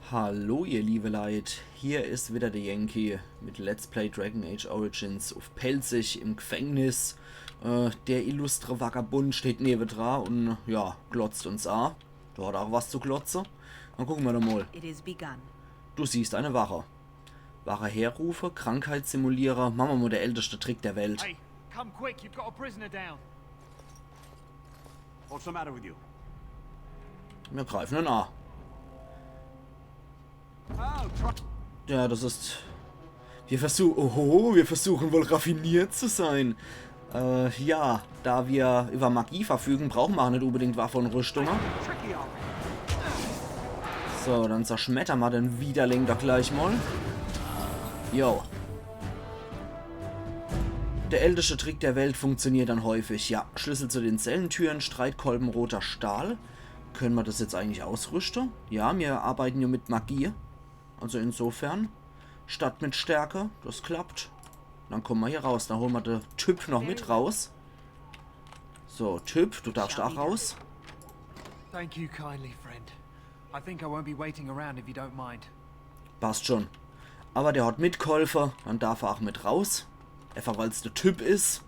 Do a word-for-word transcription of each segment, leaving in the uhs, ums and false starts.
Hallo ihr liebe Leit, hier is wieder der Yankee mit Let's Play Dragon Age Origins uff Pälzisch im Gefängnis. Äh, der illustre Vagabund steht newedra un, ja, glotzt uns a. Do hat er auch was zu glotze. Dann gucke mer doch mol. It is begun. Du siehst eine Wache. Wache herrufe, Krankheit simuliere. Mache mer mol der älteste Trick der Welt. Hey, come quick, you've got a prisoner down. What's the matter with you? Mir greifen en a. Oh, try Ja, das ist. Wir versuchen. Oho, wir versuchen wohl raffiniert zu sein. Äh, ja, da wir über Magie verfügen, brauchen mer auch net unbedingt Waffe un Rüstung. Tricky, aren't we? So, dann zerschmetter mer den Widerling doch gleich mol. Jo. Der älteste Trick der Welt funktioniert dann häufig. Ja, Schlüssel zu den Zellentüren, Streitkolben, roter Stahl. Könne mer das jetzt eigentlich ausrüschte? Ja, mir arbeiten jo mit Magie. Also insofern. Statt mit Stärke, das klappt. Dann komme mer hier raus. Dann hole mer de Typ noch mit raus. So, Typ, du darfst auch raus. Thank you kindly, friend. I think I won't be waiting around if you don't mind. Passt schon. Aber der hat mitgeholfe, dann darf er auch mit raus. Einfach weil's der Typ is.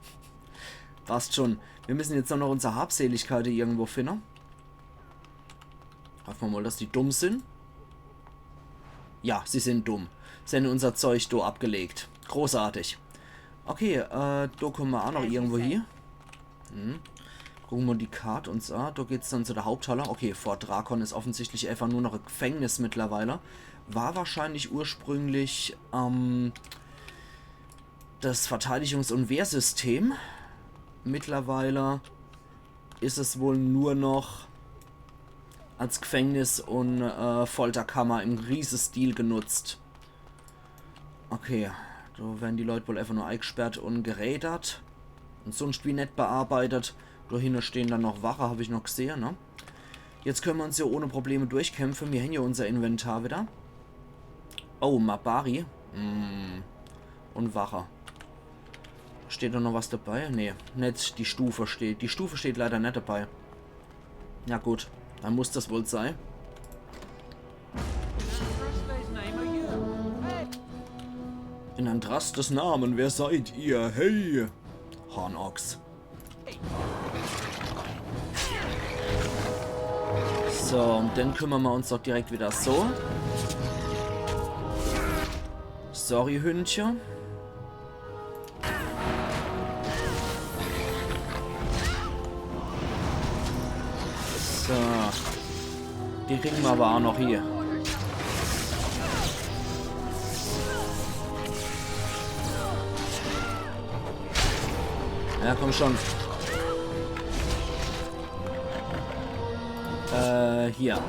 Passt schon. Wir müssen jetzt nur noch unsere Habseligkeite irgendwo finden. Hoffe mer mol, dass die dumm sin. Ja, sie sin dumm. Sie hän unser Zeug do abgelegt. Großartig. Okay, äh, do komme mer auch noch irgendwo hie. Hm. Gucke mer die Kart uns a. Do geht's dann zu der Haupthalle. Okay, Fort Drakon is offensichtlich einfach nur noch e Gefängnis mittlerweile. War wahrscheinlich ursprünglich, ähm, das Verteidigungs- und Wehrsystem. Mittlerweile is es wohl nur noch als Gefängnis und, äh, Folterkammer im Riesestil genutzt. Okay, do werden die Leut wohl einfach nur eigesperrt und gerädert. Und sunscht wie net bearbeitet. Do hinne stehen dann noch Wache, hab ich noch gesehe, ne? Jetzt könne mer uns jo ohne Probleme durchkämpfe. Mir hän jo unser Inventar wieder. Oh, Mabari. Mm. Und Wache. Steht do noch was dabei? Nee, net die Stufe steht. Die Stufe steht leider net dabei. Na gut, dann muss das wohl sei. In Andrastes Namen, wer seid ihr? Hey! Hornochs. So, und dann kümmere mer uns doch direkt wieder so. Sorry, Hündche. So. Die kriege mer aber auch noch hier. Ja, komm schon. Äh, hier.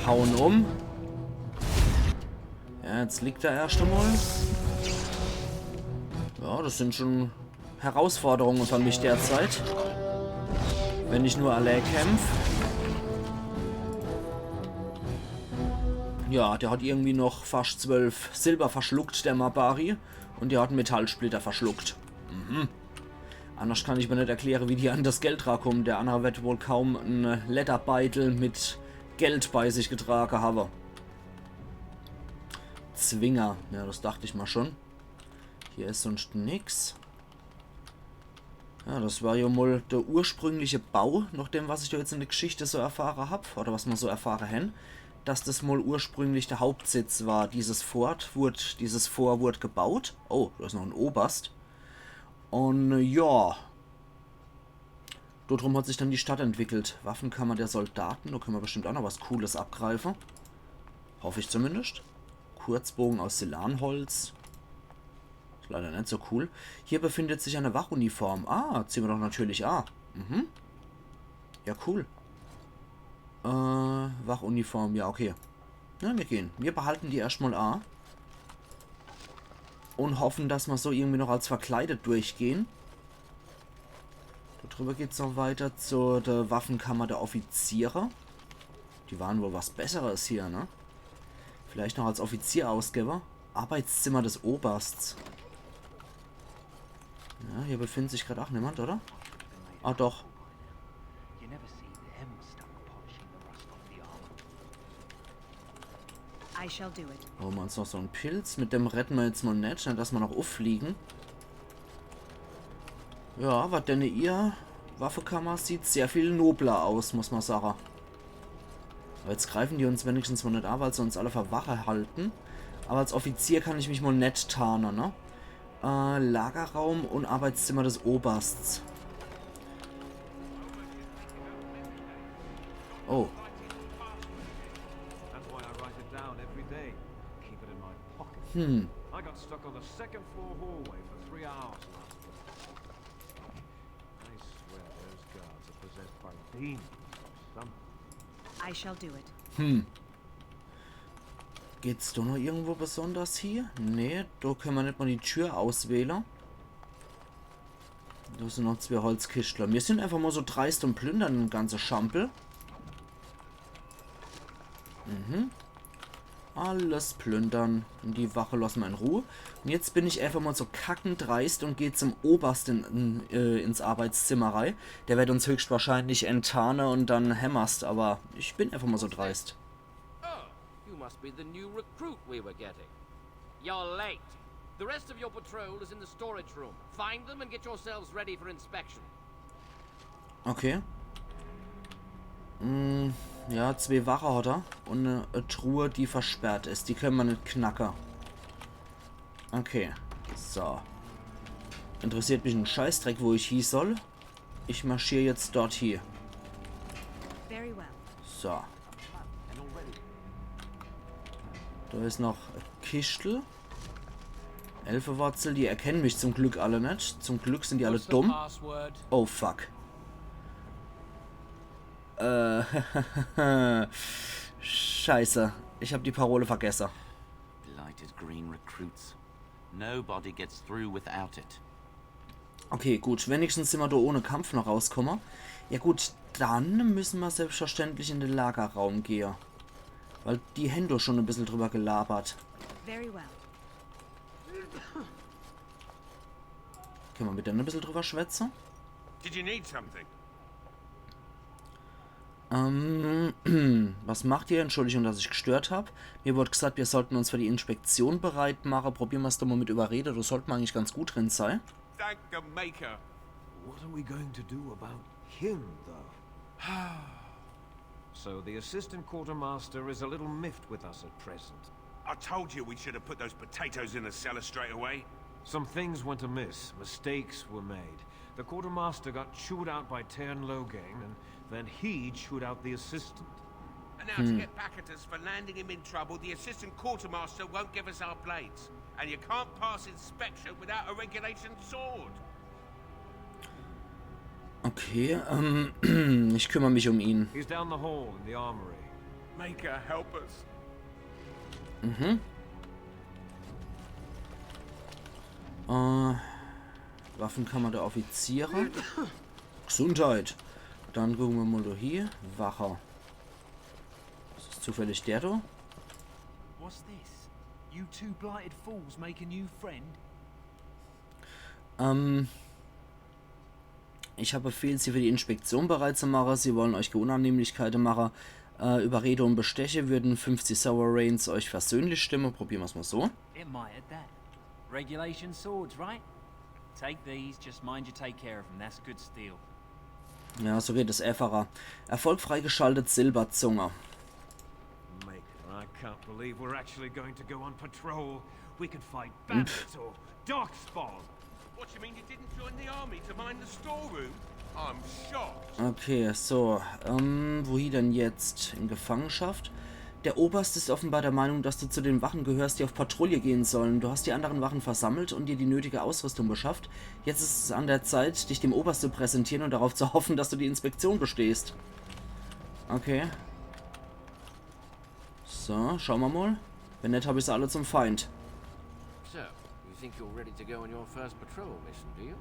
Hauen um. Ja, jetzt liegt er erst einmal. Ja, das sind schon Herausforderungen für mich derzeit. Wenn ich nur allee kämpf. Ja, der hat irgendwie noch fast zwölf Silber verschluckt, der Mabari. Und der hat einen Metallsplitter verschluckt. Mhm. Anders kann ich mir nicht erklären, wie die an das Geld rankommen. Der andere wird wohl kaum einen Lederbeutel mit Geld bei sich getragen haben. Zwinger. Ja, das dachte ich mal schon. Hier ist sonst nix. Ja, das war ja mal der ursprüngliche Bau, nach dem, was ich da jetzt in der Geschichte so erfahren hab, oder was man so erfahren hen, dass das mal ursprünglich der Hauptsitz war. Dieses Fort wurde, dieses Fort wurde gebaut. Oh, da ist noch ein Oberst. Und, äh, ja. Dort rum hat sich dann die Stadt entwickelt. Waffenkammer der Soldaten, da können wir bestimmt auch noch was Cooles abgreifen. Hoffe ich zumindest. Kurzbogen aus Selanholz. Ist leider nicht so cool. Hier befindet sich eine Wachuniform. Ah, ziehen wir doch natürlich an. Mhm. Ja, cool. Äh, Wachuniform, ja, okay. Na, wir gehen. Wir behalten die erstmal an. Und hoffen, dass wir so irgendwie noch als verkleidet durchgehen. Da drüber geht's noch weiter zu der Waffenkammer der Offiziere. Die waren wohl was Besseres hier, ne? Vielleicht noch als Offizier ausgeben. Arbeitszimmer des Obersts. Ja, hier befindet sich gerade auch niemand, oder? Ah, doch. You never see them stop polishing I shall do it. Hole mer uns noch so en Pilz. Mit dem rette mer jetzt mol net, net dass mer noch uffliege. Ja, wat denn ihr? Waffekammer sieht sehr viel nobler aus, muss mer sage. Aber jetzt greifen die uns wenigstens mol net a, weil se uns alle fer Wache halte. Aber als Offizier kann ich mich mol net tarne, ne? Äh, Lagerraum und Arbeitszimmer des Obersts. Oh. That's why I write it down every day. Keep it in my pocket. Hm. I got stuck on the second floor hallway for three hours last week. I swear those guards are possessed by demons or something. I shall do it. Hm. Geht's do noch irgendwo besonders hier? Nee, do könne mer net mol die Tür auswähle. Do sin noch zwee Holzkischtle. Mir sin einfach mol so dreist und plündern den ganze Schampel. Mhm. Alles plündern. Und die Wache losse mer in Ruh. Und jetzt bin ich einfach mol so kackendreist und geh zum Oberst in, in, äh, ins Arbeitszimmer rei. Der werd uns höchstwahrscheinlich enttarne und dann hämmer's, aber ich bin einfach mol so dreist. Oh, you must be the new recruit we were getting. You're late. The rest of your patrol is in the storage room. Find them and get yourselves ready for inspection. Okay. Mm, ja, zwee Wache hat er. Und e Truhe, die versperrt is. Die könne mer net knacke. Okay. So. Interessiert mich en Scheißdreck, wo ich hie soll. Ich marschier jetzt dort hie. Very well. So. Do is noch e Kischtel. Elfewurzel, die erkennen mich zum Glück alle net. Zum Glück sin die alle What's the dumm. Password? Oh fuck. Äh, Scheiße. Ich hab die Parole vergesse. Blighted green recruits. Nobody gets through without it. Okay, gut. Wenigstens sin mer do ohne Kampf noch rauskomme. Ja gut, dann müsse mer selbstverständlich in de Lagerraum gehe. Weil die hän doch schon e bissel drüber gelabert. Very well. Könne mer mit denne e bissel drüber schwätze? Did you need something? Ähm, was macht ihr? Entschuldigung, dass ich gestört hab. Mir wurde gesagt, wir sollten uns für die Inspektion bereit mache. Probiere mer's doch mol mit Überrede. Do sollte mer eigentlich ganz gut drin sei. Thank the Maker. What are we going to do about him, though? So the assistant quartermaster is a little miffed with us at present. I told you we should have put those potatoes in the cellar straight away. Some things went amiss. Mistakes were made. The quartermaster got chewed out by Teyrn Loghain, and then he chewed out the assistant. And now to get back at us for landing him in trouble, the assistant quartermaster won't give us our blades. And you can't pass inspection without a regulation sword. Okay, ähm, ich kümmere mich um ihn. He's down the hall in the armory. Maker, help us. Mhm. Äh, Waffenkammer der Offiziere. Gesundheit. Dann gucke mer mol do hie. Wache. Is das zufällig der do? What's this? You two blighted fools make a new friend? Ähm, ich habe Befehl, Sie für die Inspektion bereit zu machen. Sie wollen euch keine Unannehmlichkeiten machen. Äh, Überrede und Besteche würden fünfzig Sovereigns euch versöhnlich stimmen. Probiere mer's mol so. It might at that. Regulation swords, right? Take these, just mind you take care of them. That's good steel. Ja, so geht es einfacher. Erfolg freigeschaltet, Silberzunge. Maker, I can't believe we're actually going to go on patrol. We could fight bandits or Darkspawn. What, you mean you didn't join the army to mine the storeroom? I'm shocked. Okay, so, ähm, wohin denn jetzt? In Gefangenschaft? Der Oberst ist offenbar der Meinung, dass du zu den Wachen gehörst, die auf Patrouille gehen sollen. Du hast die anderen Wachen versammelt und dir die nötige Ausrüstung beschafft. Jetzt ist es an der Zeit, dich dem Oberst zu präsentieren und darauf zu hoffen, dass du die Inspektion bestehst. Okay. So, schaue mer mol. Wenn net, hab ich se alle zum Feind. So, you think you're ready to go on your first patrol mission, do you?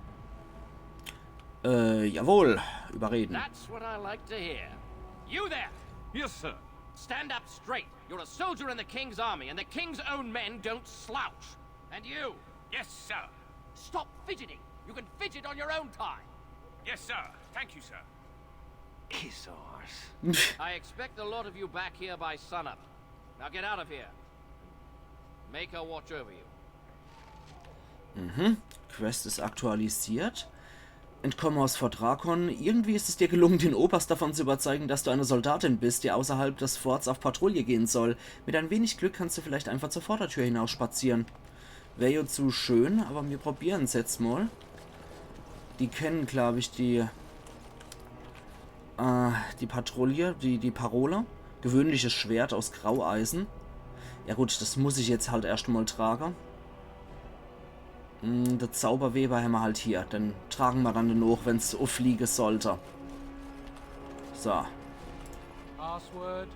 Äh, jawohl. Überreden. That's what I like to hear. You there! Yes, sir. Stand up straight. You're a soldier in the King's army, and the King's own men don't slouch. And you! Yes, sir. Stop fidgeting. You can fidget on your own time. Yes, sir. Thank you, sir. Kiss ours. I expect the lot of you back here by sunup. Now get out of here. Make her watch over you. Mhm. Quest ist aktualisiert. Entkomme aus Fort Drakon. Irgendwie ist es dir gelungen, den Oberst davon zu überzeugen, dass du eine Soldatin bist, die außerhalb des Forts auf Patrouille gehen soll. Mit ein wenig Glück kannst du vielleicht einfach zur Vordertür hinaus spazieren. Wär jo zu schön, aber mir probieren's jetzt mal. Die kennen, glaub ich, die, äh, die Patrouille, die, die Parole. Gewöhnliches Schwert aus Graueisen. Ja gut, das muss ich jetzt halt erscht mal trage. Hm, de Zauberweber hämmer halt hier. Den tragen mer dann noch, wenn's uffliege sollte. So. Password?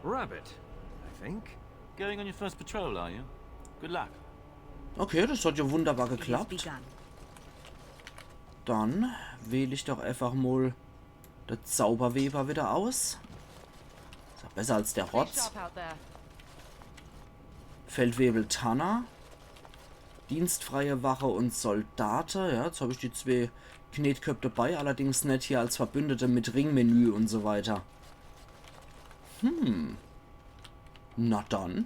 Rabbit, I think. Going on your first patrol, are you? Good luck. Okay, das hat ja wunderbar It is geklappt. Begun. Dann wähl ich doch einfach mal de Zauberweber wieder aus. Is ja besser als der Stay Rotz. Sharp out there. Feldwebel Tanner. Dienstfreie Wache und Soldate. Ja, jetzt hab ich die zwee Knetköpp dabei, allerdings net hier als Verbündete mit Ringmenü und so weiter. Hm. Na dann.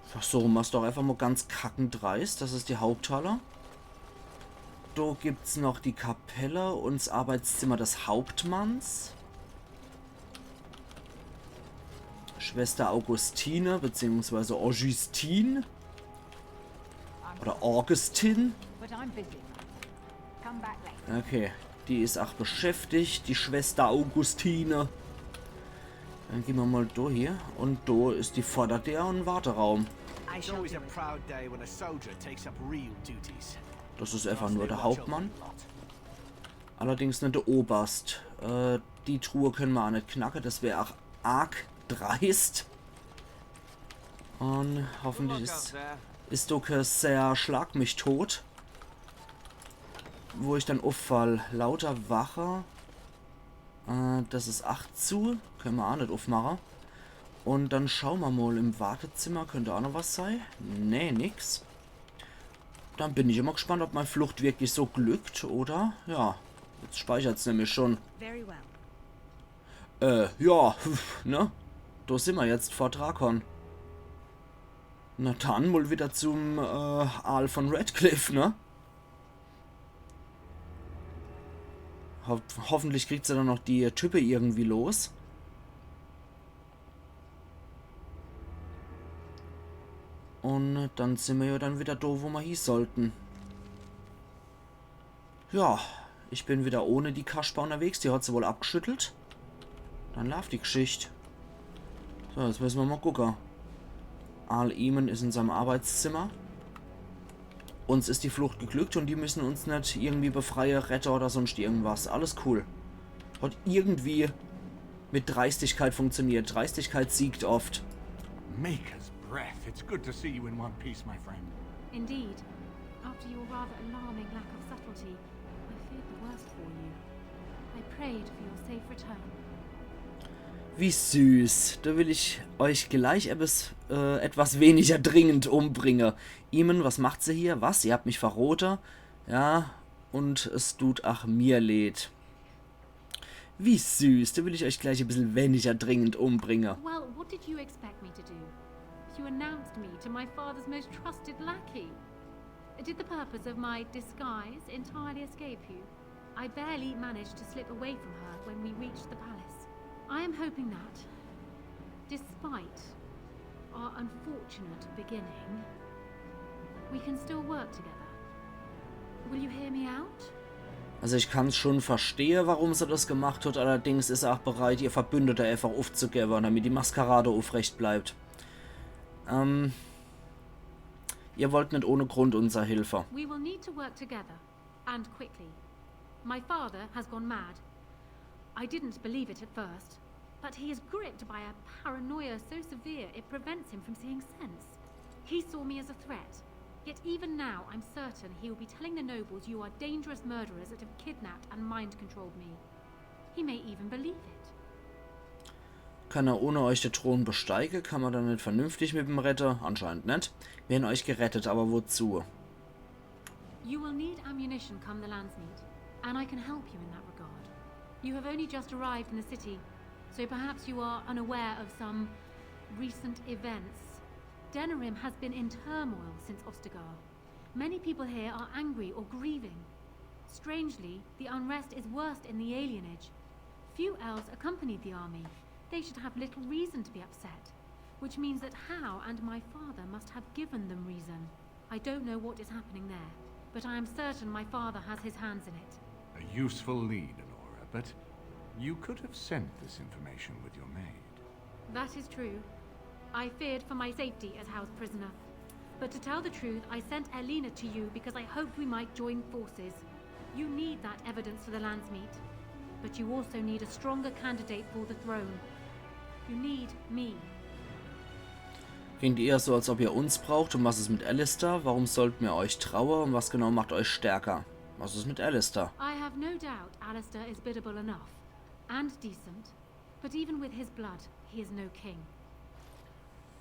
Versuche mer's doch einfach mal ganz kackendreist. Das is die Haupthalle. Do gibt's noch die Kapelle und 's Arbeitszimmer des Hauptmanns. Schwester Augustine, beziehungsweise Augustine. Oder Augustin. But I'm busy. Come back later. Okay, die is ach beschäftigt, die Schwester Augustine. Dann gehn mer mal do hier. Und do is die Vorderdeer und Warteraum. I It's shall always do a it. Proud day when a soldier takes up real duties. Das is einfach nur de Hauptmann. Allerdings net de Oberst. Äh, die Truhe könne mer ach net knacke. Das wär ach arg dreist. Und hoffentlich is, is do kä sehr schlag mich tot, wo ich dann uffall. Lauter Wache. Äh, das is ach zu. Könne mer ach net uffmache. Und dann schaue mer mal im Wartezimmer. Könnt ach noch was sei. Nee, nix. Dann bin ich immer gespannt, ob mei Flucht wirklich so glückt, oder? Ja, jetzt speichert's nämlich schon. Very well. Äh, ja, ne? Do simmer jetzt vor Drakon. Na dann, mal wieder zum, äh, Aal von Redcliffe, ne? Ho hoffentlich kriegt se dann noch die Type irgendwie los. Und dann simmer ja dann wieder do, wo mer hie sollten. Ja, ich bin wieder ohne die Kasper unterwegs. Die hat se wohl abgeschüttelt. Dann laaft die Geschicht. So, jetzt müsse mer mal gucke. Aal Eamon is in seinem Arbeitszimmer. Uns is die Flucht geglückt und die müssen uns net irgendwie befreie, rette oder sonst irgendwas. Alles cool. Hat irgendwie mit Dreistigkeit funktioniert. Dreistigkeit siegt oft. Maker's breath. It's good to see you in one piece, my friend. Indeed, after your rather alarming lack of subtlety, I feared the worst for you. I prayed for your safe return. Wie süß. Do will ich euch gleich etwas, äh, etwas weniger dringend umbringe. Eamon, was macht se hier? Was? Ihr habt mich verrote? Ja, und es tut ach mir leed. Wie süß. Do will ich euch gleich e bissel weniger dringend umbringe. Well, what did you expect me to do? You announced me to my father's most trusted lackey. Did the purpose of my disguise entirely escape you? I barely managed to slip away from her when we reached the palace. I am hoping that, despite our unfortunate beginning, we can still work together. Will you hear me out? Also ich kann's schon verstehe, warum se das gemacht hat, allerdings is se ach bereit, ihr Verbündete einfach uffzugewwe, damit die Maskerade uffrecht bleibt. Ähm, ihr wollt net ohne Grund unser Hilfe. We will need to work together, and quickly. My father has gone mad. I didn't believe it at first, but he is gripped by a paranoia so severe it prevents him from seeing sense. He saw me as a threat, yet even now I'm certain he will be telling the nobles you are dangerous murderers that have kidnapped and mind controlled me. He may even believe it. Kann er ohne euch de Thron besteige? Kann mer dann net vernünftig mit em redde? Anscheinend net. Mir hän euch gerettet, aber wozu? You will need ammunition come the Landsmeet, and I can help you in that regard. You have only just arrived in the city, So perhaps you are unaware of some recent events. Denerim has been in turmoil since Ostagar. Many people here are angry or grieving. Strangely, the unrest is worst in the alienage. Few elves accompanied the army. They should have little reason to be upset, which means that Hal and my father must have given them reason. I don't know what is happening there, but I am certain my father has his hands in it. A useful lead, Honora, but you could have sent this information with your maid. That is true. I feared for my safety as Hal's prisoner. But to tell the truth, I sent Erlina to you because I hoped we might join forces. You need that evidence for the Landsmeet. But you also need a stronger candidate for the throne. You need me. Klingt eher so, als ob ihr uns braucht. Und was ist mit Alistair? Warum sollten wir euch trauen? Und was genau macht euch stärker? Was ist mit Alistair? I have no doubt Alistair is biddable enough. And decent. But even with his blood, he is no king.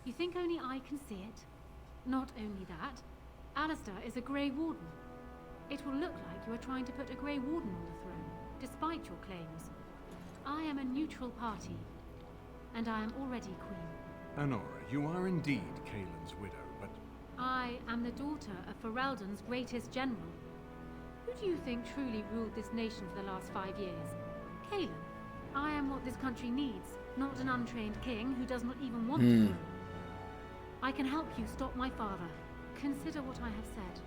You think only I can see it? Not only that, Alistair is a Grey Warden. It will look like you are trying to put a Grey Warden on the throne, despite your claims. I am a neutral party, and I am already queen. Honora, you are indeed Cailan's widow, but I am the daughter of Ferelden's greatest general. Who do you think truly ruled this nation for the last five years? Cailan. I am what this country needs, not an untrained king who does not even want the throne. I can help you stop my father. Consider what I have said.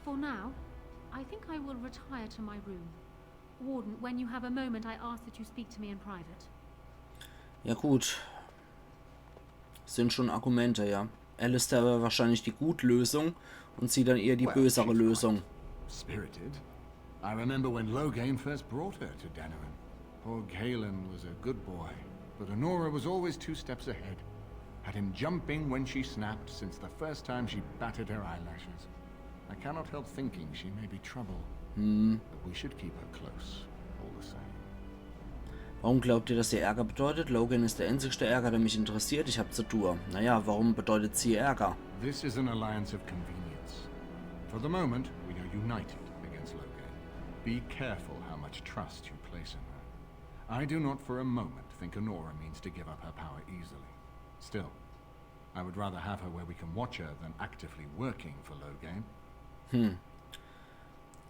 For now, I think I will retire to my room. Warden, when you have a moment, I ask that you speak to me in private. Ja gut. Sind schon Argumente, ja. Alistair wäre wahrscheinlich die gute Lösung und sie dann eher die Well, bösere she's Lösung. Quite spirited. I remember when Loghain first brought her to Denerim. Poor Cailan was a good boy, but Honora was always two steps ahead. Had him jumping when she snapped since the first time she batted her eyelashes. I cannot help thinking she may be trouble, but we should keep her close, all the same. Warum glaubt ihr, dass sie Ärger bedeutet? Loghain ist der einzigste Ärger, der mich interessiert. Ich hab zu tun. Naja, warum bedeutet sie Ärger? This is an alliance of convenience. For the moment, we are united against Loghain. Be careful how much trust you place in her. I do not for a moment think Honora means to give up her power easily. Still, I would rather have her where we can watch her than actively working for Loghain.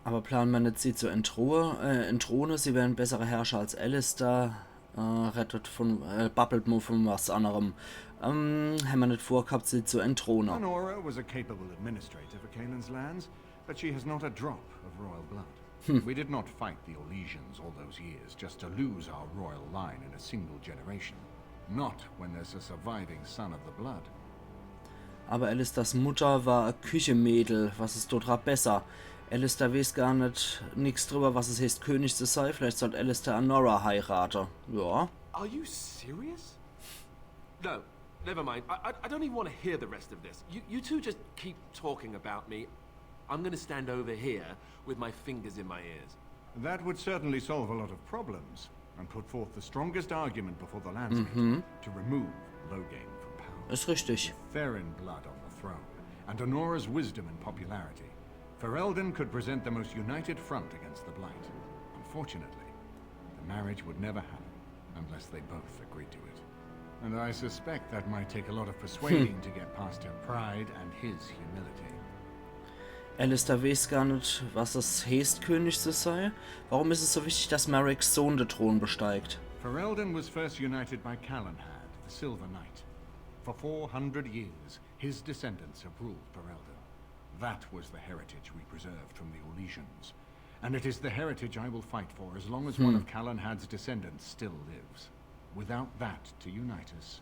Aber planen wir nicht, sie zu entthronen, äh, entthronen. Sie wären bessere Herrscher als Alistair. Äh, redet von, äh, babbelt nur von was anderem. Ähm, haben wir nicht vorgehabt, sie zu entthronen. Honora was a capable administrator for Cailan's lands, but she has not a drop of royal blood. We did not fight the Orlesians all those years just to lose our royal line in a single generation. Not when there's a surviving son of the blood. Aber Alistairs Mutter war e Küchemädel. Was is dort dra besser? Alistair weiß gar net nix drüber, was es heißt, König zu sei. Vielleicht sollt Alistair Honora heirate. Ja. Are you serious? No, never mind. I, I, I don't even want to hear the rest of this. You, you two just keep talking about me. I'm going to stand over here with my fingers in my ears. That would certainly solve a lot of problems, and put forth the strongest argument before the Landsmeet to remove Loghain from power. Is richtig. Theron blood on the throne, and Honora's wisdom and popularity, Ferelden could present the most united front against the Blight. Unfortunately, the marriage would never happen unless they both agreed to it. And I suspect that might take a lot of persuading to get past her pride and his humility. Alistair weiß gar net, was es heißt, König zu sei. Warum is es so wichtig, dass Marik's Sohn de Thron besteigt? Ferelden was first united by Calenhad, the Silver Knight. For four hundred years, his descendants have ruled Ferelden. That was the heritage we preserved from the Orlesians. And it is the heritage I will fight for as long as one of Calenhad's descendants still lives. Without that to unite us,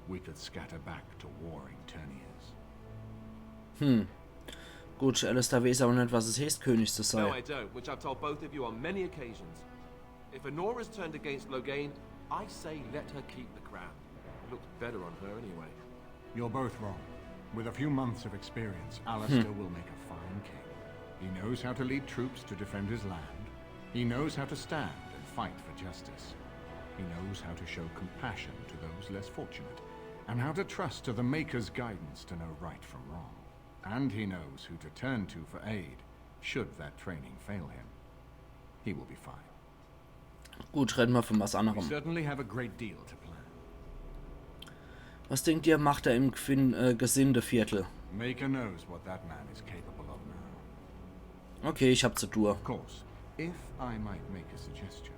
we could scatter back to warring Turniers. Gut, Alistair weiß aber net, was es heißt, König zu No, sei. I don't, which I've told both of you on many occasions. If Honora's turned against Loghain, I say let her keep the crown. It looks better on her anyway. You're both wrong. With a few months of experience, Alistair will make a fine king. He knows how to lead troops to defend his land. He knows how to stand and fight for justice. He knows how to show compassion to those less fortunate, and how to trust to the Maker's guidance to know right from wrong. And he knows who to turn to for aid, should that training fail him. He will be fine. Gut, rede mer von was We anderem. Certainly have a great deal to plan. Was denkt ihr, macht er im Quin äh, Gesindeviertel? Maker knows what that man is capable of now. Okay, ich hab zu tun. Of course, if I might make a suggestion,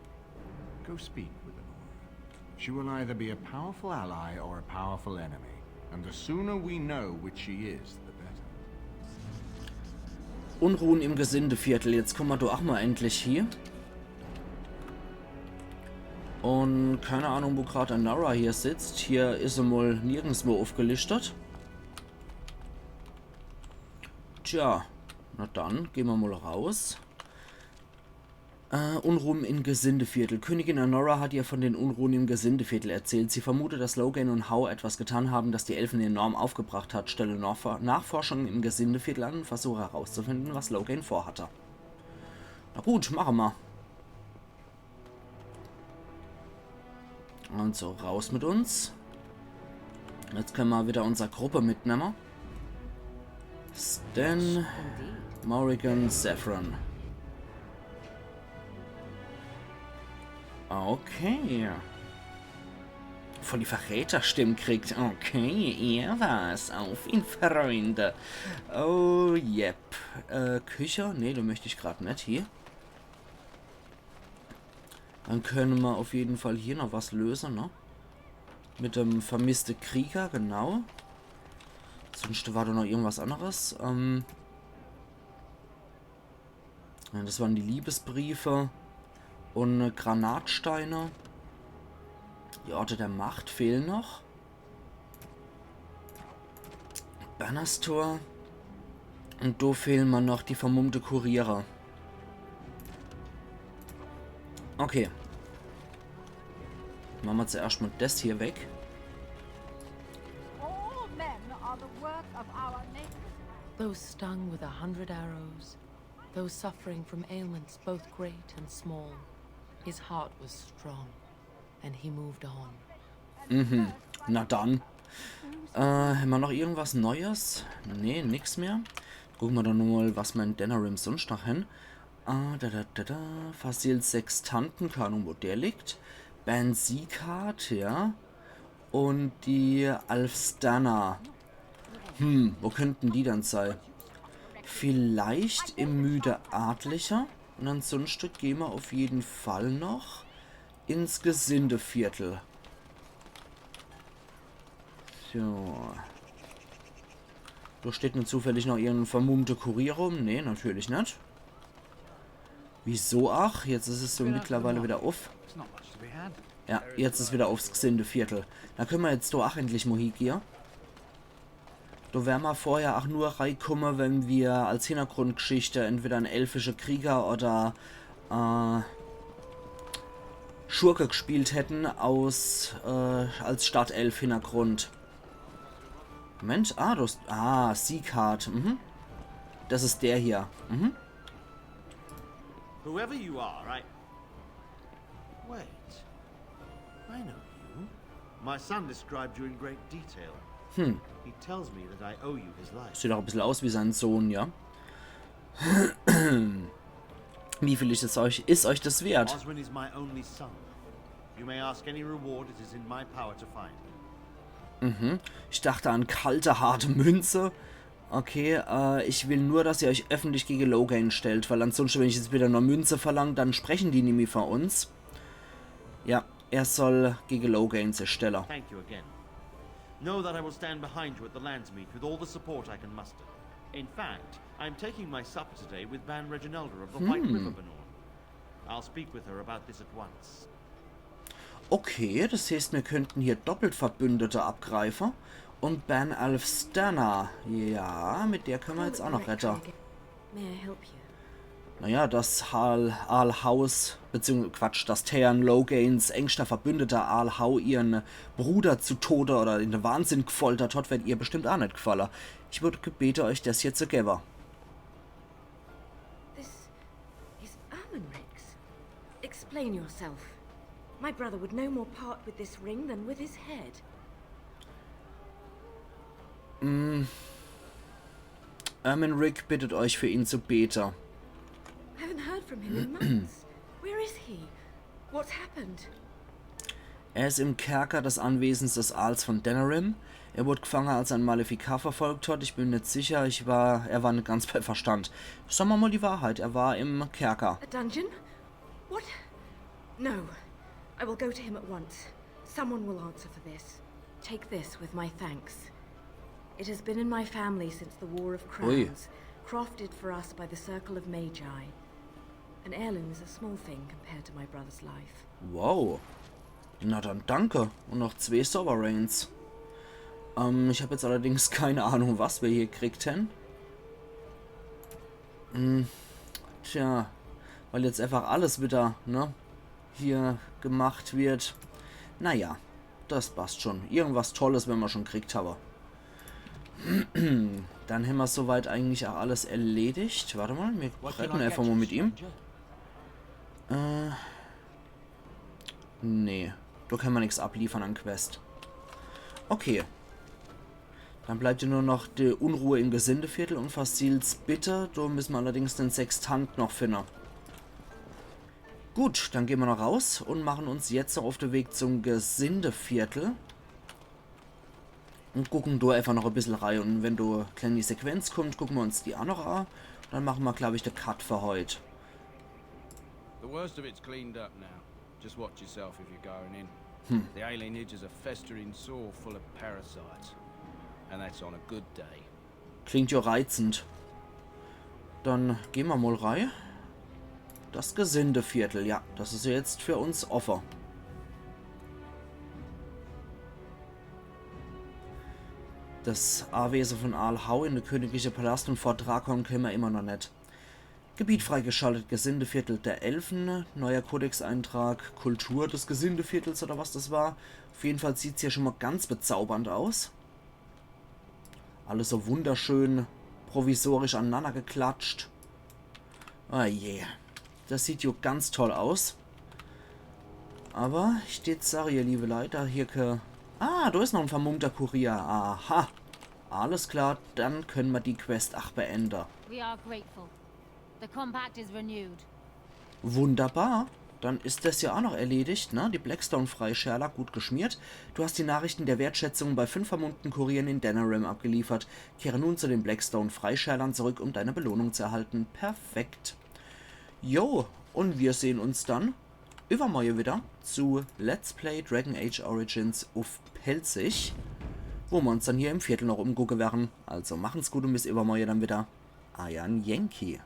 go speak with Honora. She will either be a powerful ally or a powerful enemy. And the sooner we know which she is, the better. Unruhen im Gesindeviertel. Jetzt komme mer doch ach mal endlich hier. Und keine Ahnung, wo grad Honora hier sitzt. Hier is se mal nirgendswo aufgelistet. Tja, na dann, geh mer mal raus. Äh, Unruhen im Gesindeviertel. Königin Honora hat ihr von den Unruhen im Gesindeviertel erzählt. Sie vermutet, dass Loghain und Howe etwas getan haben, das die Elfen enorm aufgebracht hat. Stelle Nachfor Nachforschungen im Gesindeviertel an und versuche herauszufinden, was Loghain vorhatte. Na gut, mache mer. Also raus mit uns. Jetzt könne mer wieder unser Gruppe mitnemme. Sten, Morrigan, Zevran. Okay. Voll die Verräterstimme kriegt. Okay, ihr was. Auf ihn, Freunde. Oh, yep. Äh, Küche? Nee, do möcht ich grad net. Hier. Dann könne mer auf jeden Fall hier noch was löse, ne? Mit dem vermisste Krieger, genau. Sonst war do noch irgendwas anderes. Ähm, ja, das waren die Liebesbriefe und äh, Granatsteine. Die Orte der Macht fehlen noch. Banastor. Und do fehlen mer noch die vermummte Kuriere. Okay. Mache mer zuerscht mal das hier weg. All men are the work of our Maker. Though stung with a hundred arrows, though suffering from ailments both great and small, his heart was strong, and he moved on. Na dann. Äh, hämmer noch irgendwas Neues? Nee, nix mehr. Gucke mer doch nur mal, was mer in Denerim sonst noch hän. Ah, da, da, da, da. Fazils Sextanten, keine Ahnung, wo der liegt. Ban Sieghard, ja. Und die Alfstana. Hm, wo könnten die dann sei? Vielleicht im Müde Adlicher. Und ansonsten gehn mer auf jeden Fall noch ins Gesindeviertel. So. Do steht nur zufällig noch irgendein vermummter Kurier rum? Nee, natürlich net. Wieso ach? Jetzt is es so mittlerweile wieder uff. There's not much to be had. Ja, jetzt is wieder uffs Gesindeviertel. Do könne mer jetzt do ach endlich mo hiegehe. Do wäre mer vorher ach nur reikumme, wenn mer als Hintergrundgeschichte entweder en elfische Krieger oder äh, Schurke gespielt hätten aus äh, als Stadtelf-Hintergrund. Moment, ah, du hast. Ah, Sieghard. Mhm. Das is der hier. Mhm. Whoever you are, I. Wait. I know you. My son described you in great detail. Hm. He tells me that I owe you his life. Sieht doch ein bisschen aus wie sein Sohn, ja. Wie viel ist es euch, ist euch das wert? Oswin is my only son. You may ask any reward it is in my power to find. Mhm. Ich dachte an kalte, harte Münze. Okay, äh, ich will nur, dass ihr euch öffentlich gegen Loghain stellt, weil ansonsten, wenn ich jetzt wieder nur Münze verlange, dann sprechen die nimmi von uns. Ja, er soll gegen Loghain sich stellen. Thank you again. Know that I will stand behind you at the Landsmeet with all the support I can muster. In fact, I'm taking my supper today with Ban Reginalda of the White River Banor. I'll speak with her about this at once. Okay, das heißt, wir könnten hier doppelt Verbündete abgreifen. Und Ban Alfstana, ja, mit der können wir jetzt auch noch reden. May I help you? Naja, dass Arl, Arl Howe, beziehungsweise Quatsch, dass Teyrn Loghains engster Verbündeter Arl Howe ihren Bruder zu Tode oder in den Wahnsinn gefoltert hat, wird ihr bestimmt auch nicht gefallen. Ich würde gebeten, euch das hier zu geben. This is Ermenric's. Explain yourself. My brother would no more part with this ring than with his head. Mm. Ermenric bittet euch, für ihn zu beten. I haven't heard from him in months. Where is he? What's happened? Er ist im Kerker des Anwesens des Earls von Denerim. Er wurde gefangen, als er ein Maleficar verfolgt hat. Ich bin mir nicht sicher, ich war, er war nicht ganz bei Verstand. Sagen wir mal die Wahrheit, er war im Kerker. A dungeon? What? No. I will go to him at once. Someone will answer for this. Take this with my thanks. It has been in my family since the War of Crowns, crafted for us by the Circle of Magi. An heirloom is a small thing compared to my brother's life. Wow. Na dann danke. Und noch zwei Sovereigns. Ähm, ich habe jetzt allerdings keine Ahnung, was wir hier gekriegt haben. Hm, tja, weil jetzt einfach alles wieder, ne, hier gemacht wird. Naja, das passt schon. Irgendwas Tolles werden wir schon gekriegt haben. Dann haben wir soweit eigentlich auch alles erledigt. Warte mal, wir reden einfach mal mit ihm. Äh, nee, da können wir nichts abliefern an Quest. Okay. Dann bleibt ja nur noch die Unruhe im Gesindeviertel und Facils Bitte. Da müssen wir allerdings den Sextant noch finden. Gut, dann gehen wir noch raus und machen uns jetzt noch auf den Weg zum Gesindeviertel. Und gucken da einfach noch ein bisschen rein. Und wenn da eine kleine Sequenz kommt, gucken wir uns die auch noch an. Dann machen wir, glaube ich, den Cut für heute. The worst of it's cleaned up now. Just watch yourself if you're going in. The alienage is a festering sore full of parasites. And that's on a good day. Klingt ja reizend. Dann gehen wir mal rein. Das Gesindeviertel, ja, das ist ja jetzt für uns offen. Das Anwesen von Earl Howe in der königliche Palast und Fort Drakon kennen wir immer noch nicht. Gebiet freigeschaltet, Gesindeviertel der Elfen, neuer Kodexeintrag, Kultur des Gesindeviertels oder was das war. Auf jeden Fall sieht's hier schon mal ganz bezaubernd aus. Alles so wunderschön provisorisch aneinander geklatscht. Oh je, das sieht jo ganz toll aus. Aber ich tät sage, ihr liebe Leute, hier ke... Ah, da ist noch ein vermummter Kurier. Aha. Alles klar, dann können wir die Quest auch beenden. We are grateful. The compact is renewed. Wunderbar. Dann ist das ja auch noch erledigt, ne? Die Blackstone-Freischärler, gut geschmiert. Du hast die Nachrichten der Wertschätzung bei fünf vermummten Kurieren in Denerim abgeliefert. Kehre nun zu den Blackstone-Freischärlern zurück, um deine Belohnung zu erhalten. Perfekt. Jo, und wir sehen uns dann übermorgen wieder zu Let's Play Dragon Age Origins uff Pälzisch, wo wir uns dann hier im Viertel noch umgucken werden. Also machen's gut und bis übermorgen dann wieder. Eiern Yankee.